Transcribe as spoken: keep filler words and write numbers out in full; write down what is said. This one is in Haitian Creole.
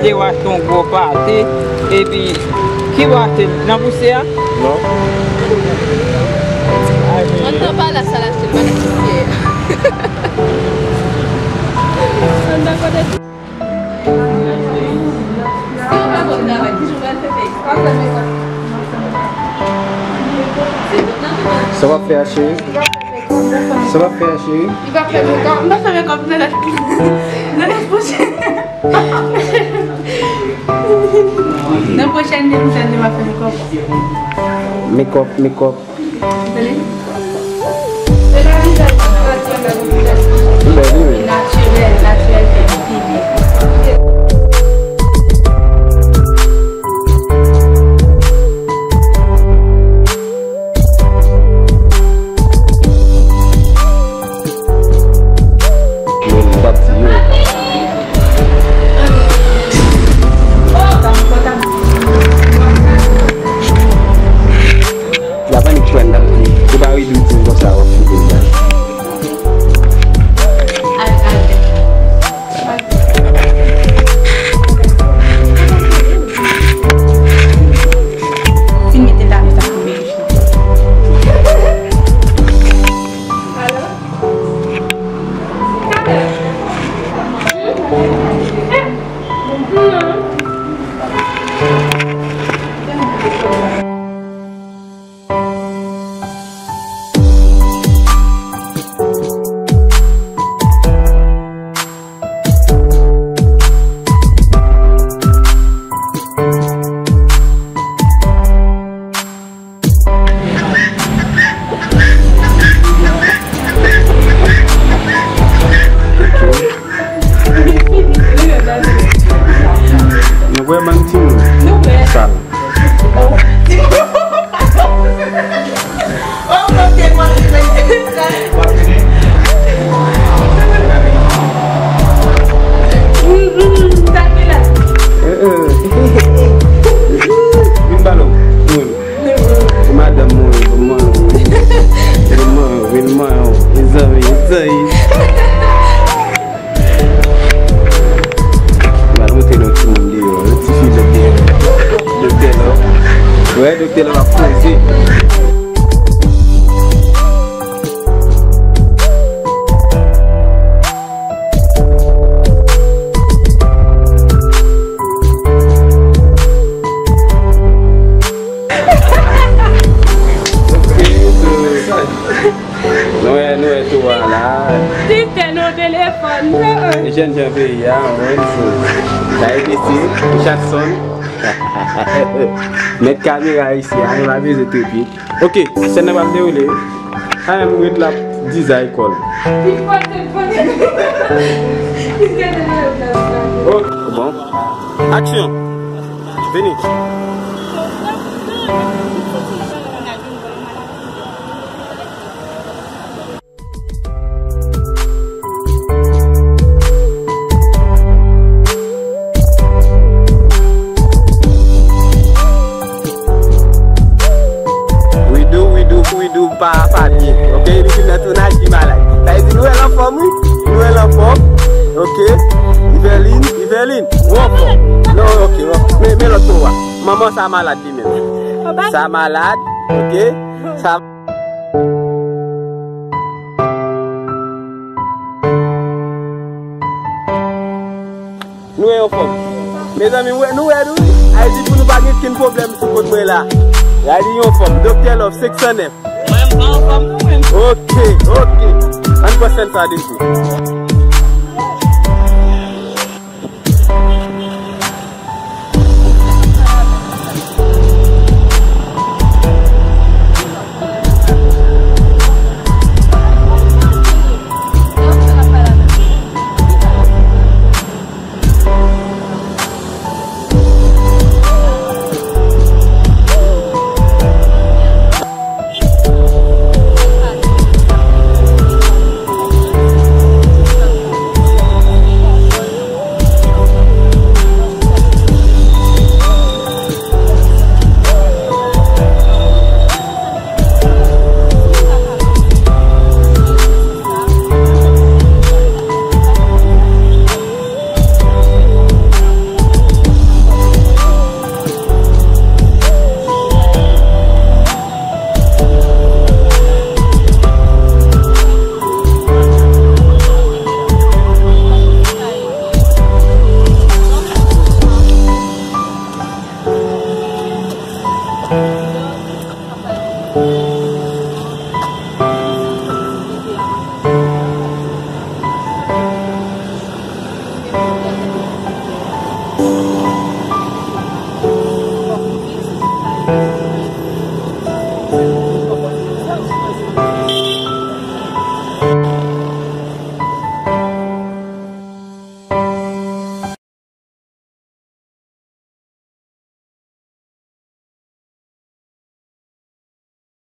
Te w achte yon gwo pate, epi ki w achte l nan pousye a? Non. Ann nan pale a sa l achte l, pa nan pousye a. Ann nan kote. Si w pa konn travay, ki jan w pral fè fè ekstra? Sa w ap fè a, cheri? Sa w ap fè a, cheri? Li va fè mekòp. M pa fè mekòp nan lòt, nan lòt pwochèn. Nan pwochèn episode, li va fè mekòp. Mekòp, mekòp. Tande? Se pa vizaj natirèl la, vizaj natirèl, natirèl fè piblik. Men m t ap di yo. La pa nik pran nan. Ou pa ri di m konsa w ap fouke m la. Al, al. Fin mete dame sa pou meri. Nou kwè bann timoun sal. Eh, eh. Vin ba nou. Pou madanm mwen, pou mwen. Pou mwen, vin mwen, mezanmi, mezanmi. M al montre nou timoun deyò, yon ti fi lòt deyò. Doktè Love. Wè, Doktè Love ap poze. Ok, so, nou wè, nou wè tou a la. Li fè nan telefòn. E jènjan peyi a, mwen di. Sa e mesye, Richardson. Mèt kamera isi a, nou pa bezwen tripit. Ok, sèn nan pral dewoule wi. Sa menm ret la ap dizay kò l. Ok, bon. Aksyon. Vini. Widou, Widou, Widou pa, pa byen. Ok, li fin nan tounaj, li malad. Sa vle di nou wè l anfòm, wi. Nou wè l anfòm. Ok. Yvelin, Yvelin, ou anfòm? Non, ok, ok. Men, men lòt pou w a. Manman sa malad li menm. Sa malad, ok. Sa Nou wè yo fòm. Mezanmi, nou wè, nou wè, nou wè. Ayiti pou nou pa gen kenn pwoblèm sou kont mwen la. Radi yo fòm. Doktè Love, senk san nèf. Mwen, m pa anfòm, non, mwen. Ok, ok. Ann pran sèn sa depi.